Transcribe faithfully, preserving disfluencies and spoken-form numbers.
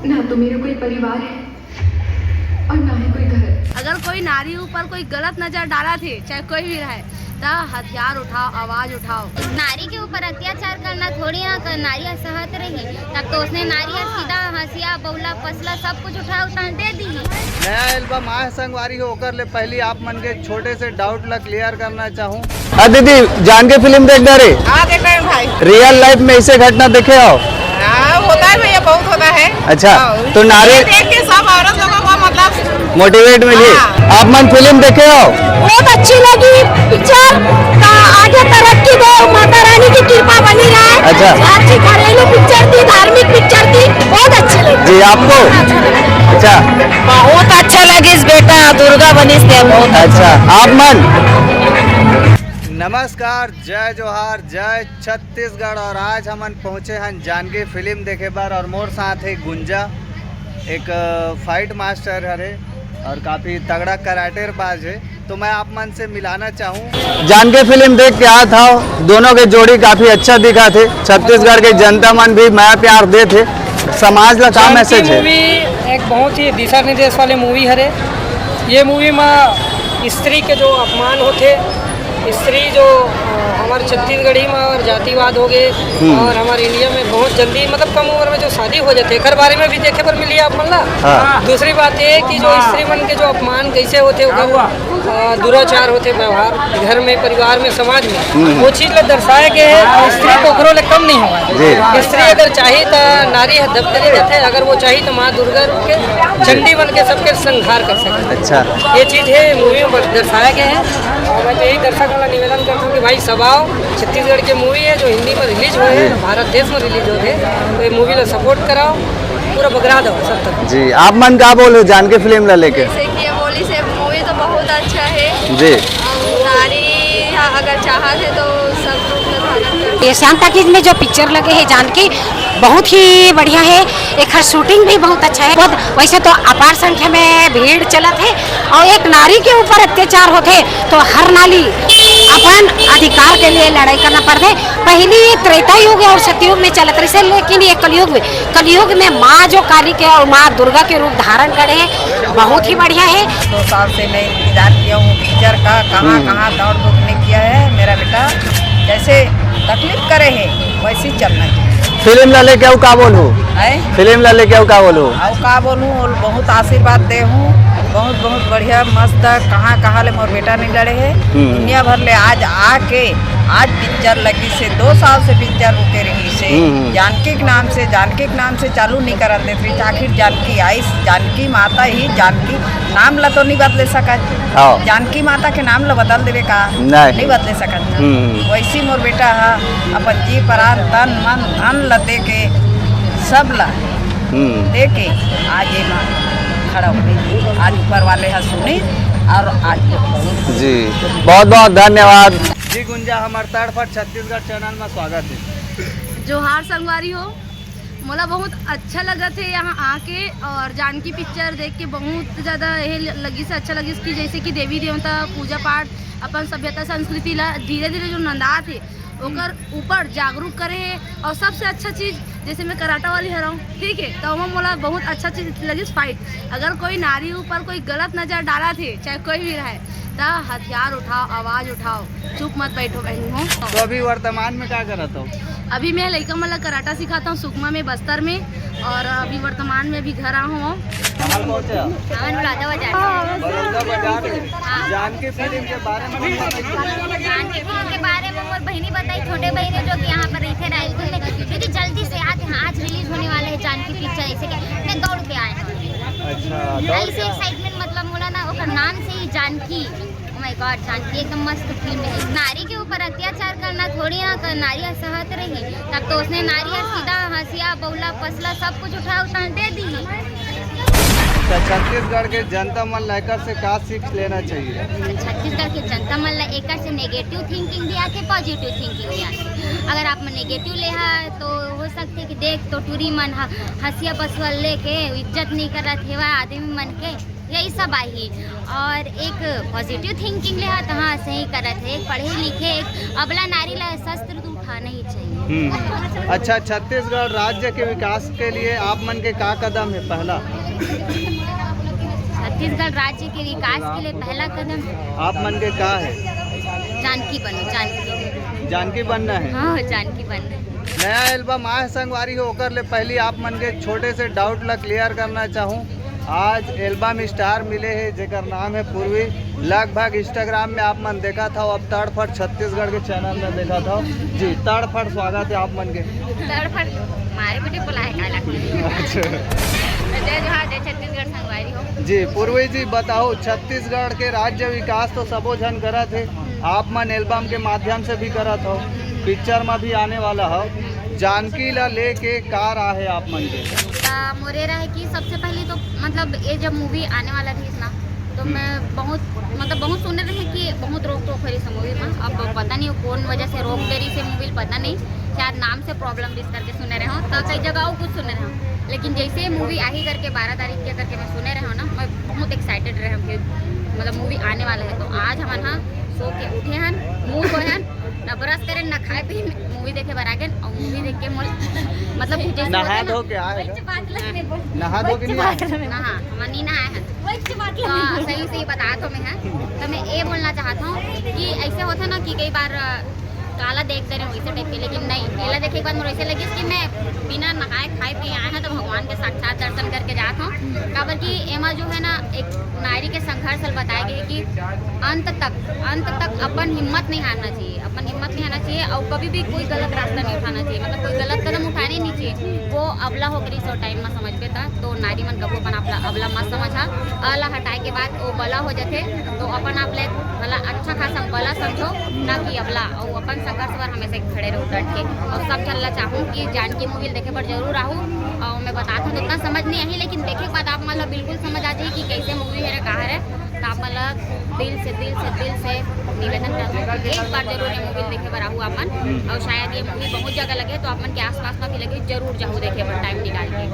ना तो मेरा कोई परिवार है और ना ही कोई घर। अगर कोई नारी ऊपर कोई गलत नजर डालथे, चाहे कोई भी रहे, त हथियार उठाओ, आवाज उठाओ। नारी के ऊपर अत्याचार करना थोड़ी ना कर, नारी ह सहत रही, तब तो उसने नारी ह सीधा हंसिया, बौला, पसला सब कुछ उठा उठा दे दी। नया एल्बम आए हे संगवारी हो, ओकर ले पहली आप मन के छोटे से डाउट ला क्लियर करना चाहूँ। हाँ दीदी, जानकी फिल्म देख डारे? हाँ, देख रहे हैं भाई। रियल लाइफ में ऐसे घटना देखे हो? हाँ, होता है भैया, बहुत होता है। अच्छा, हाँ। तो नारी ये देख के सब औरत लोगों को मतलब मोटिवेट मिली। हाँ। आप मन फिल्म देखे हो? बहुत अच्छी लगी पिक्चर। का आगे तरक्की दे, माता रानी की कृपा बनी रहे। अच्छा। अच्छी घरेलू पिक्चर थी, धार्मिक पिक्चर थी, बहुत अच्छी लगी। जी, आपको? अच्छा। बहुत अच्छा लगिस बेटा, दुर्गा बनिस ते बहुत अच्छा। आप मन? नमस्कार, जय जोहार, जय छत्तीसगढ़। और आज हमन पहुँचे हन जानकी फिल्म देखे बर और मोर साथ हे गुंजा, एक, अ, फाइट मास्टर हरे और काफ़ी तगड़ा कराटेबाज है। तो मैं आप मन से मिलाना चाहूँ। जानकी फिल्म देख के आत हव, दोनों के जोड़ी काफी अच्छा दिखत हे, छत्तीसगढ़ के जनता मन भी मया प्यार देत हे, समाज ला का जानकी मैसेज हे? मूवी एक बहुत ही दिशा निर्देश वाले मूवी हरे। ये मूवी में स्त्री के जो अपमान होथे, स्त्री जो, अ, हमारे छत्तीसगढ़ी में और जातिवाद हो गए हम्म। और हमारे इंडिया में बहुत जल्दी मतलब कम उम्र में जो शादी हो जाते, एकर बारे में भी देखे बर मिली आप मन ला। हाँ। दूसरी बात ये कि जो स्त्री मन के जो अपमान कैसे होते, ओकर अ, दुराचार होथे व्यवहार घर में, परिवार में, समाज में, हम्म। वो चीज ला दर्शाए गए हे। और स्त्री कोकरो ले कम नहीं होगा। जी। स्त्री अगर चाही त नारी ह दबके नहीं जाथे, अगर वो चाही त माँ दुर्गा रूप के चंडी बन के सबके संहार कर सके। अच्छा। ये चीज हे मूवी में दर्शाया गया है। और मैं तो यही दर्शक वाला निवेदन करता हूँ कि भाई सब आओ, छत्तीसगढ़ के मूवी है जो हिंदी में रिलीज हुए हैं, जी। भारत देश में रिलीज हुए हैं, तो ये मूवी ला सपोर्ट कराओ, पूरा बगरा दो सब तक। जी, आप मन का बोलो जानकी फिल्म ला लेके? जैसे कि ये बोली से मूवी तो बहुत अच्छा है। जी। नारी अगर चाहत है तो सब रूप में धारण कर ये श्याम टाकीज में जो पिक्चर लगे हे जानकी, बहुत ही बढ़िया हे। एकर शूटिंग भी बहुत अच्छा हे। बहुत, वैसे तो अपार संख्या में भीड़ चलत हे और एक नारी के ऊपर अत्याचार होथे तो हर नारी अपन अधिकार के लिए लड़ाई करना पड़थे। पहली त्रेता युग और सतयुग में चलत रहिसे, लेकिन ये कलयुग में, कलयुग में माँ जो काली के और माँ दुर्गा के रूप धारण करे हे, बहुत ही बढ़िया हे। दो साल से मैं इंतजार किया हूँ पिक्चर का, कहाँ हम्म। कहाँ दौड़ धूप नहीं किया है मेरा बेटा। जैसे तकलीफ करे है वैसे ही चलना चाहिए। फिल्म ला लेके अउ का बोलहू? हैं? फिल्म ला लेके अउ का बोलहू? अउ का बोलहूँ, वो बहुत आशीर्वाद दे हूँ, बहुत बहुत बढ़िया, मस्त, कहाँ कहाँ ले मोर बेटा नहीं लड़े है। हम्म। दुनिया भर ले आज आके, आज पिक्चर लगी से दो साल से पिक्चर रुके रही से, हम्म, हम्म। जानकी के नाम से, जानकी के नाम से चालू नहीं करन देत रही, आखिर जानकी आइस, जानकी माता ही जानकी नाम ला तो नहीं बदले सकत। हाँ। जानकी माता के नाम ला बदल देवे का? नहीं। नहीं बदले सकत ना। हम्म। वैसी मोर बेटा हा अपन जी प्राण, तन, मन, धन ला दे के, सब ला हम्म। दे के आज ये मा खड़ा हो गई। आज ऊपर वाले हा सुनी और आज जी, बहुत बहुत धन्यवाद। जी गुंजा, हमार तड़फट छत्तीसगढ़ चैनल में स्वागत है। जोहार संगवारी हो, मोला बहुत अच्छा लगत हे यहाँ आके और जानकी पिक्चर देख के बहुत ज़्यादा ये ल-, लगिस, अच्छा लगिस कि जैसे कि देवी देवता पूजा पाठ, अपन सभ्यता संस्कृति ला धीरे धीरे जो नंदात हे, ओकर ऊपर जागरूक करे हे। और सबसे अच्छा चीज, जैसे मैं कराटा वाली हरऊँ, ठीक है, तो ओमा मोला बहुत अच्छा चीज लगिस फाइट। अगर कोई नारी ऊपर कोई गलत नजर डालत हे, चाहे कोई भी रहे, त हथियार उठाओ, आवाज उठाओ, चुप मत बैठो बहनी हो। तो अभी वर्तमान में का करत हो? अभी मैं लइका मन ला कराटा सिखाता हूँ सुकमा में, बस्तर में, और अभी वर्तमान में अभी घर आ हूँ। कहाँ पहुँचे आप? हमन बलौदा बाजार। बलौदा बाजार में। हाँ। जानकी फिल्म के बारे में कुछ बताइए। जानकी फिल्म के बारे में मोर बहिनी बताई, छोटे बहिनी जो कि यहाँ पर रहिथे रायपुर में, क्योंकि जल्दी से आज, आज रिलीज होने वाला है जानकी पिक्चर, ऐसे के मैं दौड़ के आया हूँ। अच्छा, दौड़ ऐसे के आए। एक्साइटमेंट, मतलब मोला ना ओकर नाम से ही Janaki, oh my God, Janaki एकदम मस्त फिल्म है। नारी के ऊपर अत्याचार करना थोड़ी ना कर, नारी ह सहत रही, तब तो उसने नारी ह सीधा हंसिया, बौला, पसला सब कुछ उठा उठा दे दी। तो छत्तीसगढ़ के जनता मन ला एकर से का सीख लेना चाहिए? तो छत्तीसगढ़ के जनता मन ला एकर से नेगेटिव थिंकिंग भी आथे, पॉजिटिव थिंकिंग भी आथे। अगर आप मन नेगेटिव ले हा तो हो सकथे कि देख तो टूरी मन ह हंसिया पसुआ लेके इज्जत नहीं करत हेवा आदमी मन के, यही सब आही। और एक पॉजिटिव थिंकिंग ले हा, तो हाँ, सही करत है। एक पढ़े लिखे, एक अबला नारी ला शस्त्र तो उठाना ही चाहिए। हम्म। अच्छा, छत्तीसगढ़ राज्य के विकास के लिए आप मन के का कदम है? पहला, छत्तीसगढ़ राज्य के विकास के लिए पहला कदम आप मन के का है? जानकी बनो, जानकी। जानकी बनना है। हाँ, जानकी बनना। नया एल्बम आए संगवारी हो, ओकर ले पहली आप मन के छोटे से डाउट ला क्लियर करना चाहूँ। आज एल्बम स्टार मिले है, जेकर नाम है पूर्वी। लगभग इंस्टाग्राम में आप मन देखा था, अब तड़फट छत्तीसगढ़ के चैनल में देखा था जी। तड़फट स्वागत है आप मन के। तड़फट मारे बेटे बोला है काला। अच्छा जय जोहार, जय छत्तीसगढ़ संगवारी हो। जी, पूर्वी जी बताओ, छत्तीसगढ़ के राज्य विकास तो सबो झन करत है, आप मन एल्बम के माध्यम से भी करत हो, पिक्चर में भी आने वाला हो, जानकी ला लेके का राय है आप मन के? ता मोरे रहे कि सबसे पहले तो मतलब ये जब मूवी आने वाला रहिस ना, तो मैं बहुत मतलब बहुत सुने रहे कि बहुत रोक टोक रहिस मूवी में। अब पता नहीं कौन वजह से रोक दे रहिस मूवी, पता नहीं, शायद नाम से प्रॉब्लम रहिस करके सुने रहे हो, तो कई जगह और कुछ सुने रहे हो। लेकिन जैसे मूवी आही करके बारह तारीख के करके मैं सुने रहे हो ना, मैं बहुत एक्साइटेड रहे हूँ कि मतलब मूवी आने वाला है। तो आज हमन हाँ सो के उठे हन, मुंह धोए हन, ना ब्रश करे ना खाए पी, मूवी देखे बर आ गए। और मूवी देख के मोर मतलब कि जैसे नहा होता है ना, धो के आए हो? बात लगने बोल नहा धो के नहीं आए? ना हाँ, हमन नहीं नहाए हन। वही बात तो सही सही बता तो मैं है, तो मैं ये बोलना चाहता हूँ कि ऐसे होता ना कि कई बार अ, काला देख दे रहे हो इसे टाइप के, लेकिन नहीं, एला देखे के बाद मोर ऐसे लगिस कि मैं बिना नहाए खाए पिए आए हैं तो भगवान के साक्षात दर्शन करके जात हूँ। काबर कि एमा जो है ना एक नारी के संघर्ष ल बताए गए कि अंत तक अंत तक अपन हिम्मत नहीं हारना चाहिए, अपन हिम्मत नहीं हारना चाहिए और कभी भी कोई गलत रास्ता नहीं उठाना चाहिए, मतलब कोई गलत कदम उठाने नहीं चाहिए। वो अबला होकर इस टाइम में समझ पे था, तो नारी मन कबो अपन अपना अबला मत समझा, अला हटाए के बाद वो बला हो जाते, तो अपन आप ले भला अच्छा खासा बला समझो, ना कि अबला। और अपन संघर्ष पर हमेशा खड़े रहो डट के। और सब चलना चाहूँ कि जानकी मूवी देखे पर जरूर आहू। और मैं बताता हूँ उतना समझ नहीं आई, लेकिन देखे के बाद आप मतलब बिल्कुल समझ आ जाए कि कैसे मूवी है, कहाँ है। तो आप मतलब दिल से दिल से दिल से निवेदन करता हूँ कि एक बार जरूर ये मूवी देखे पर आहू अपन। और शायद ये मूवी बहुत जगह लगे, तो अपन के आसपास में भी लगे, जरूर जाहू देखे पर टाइम निकाल के।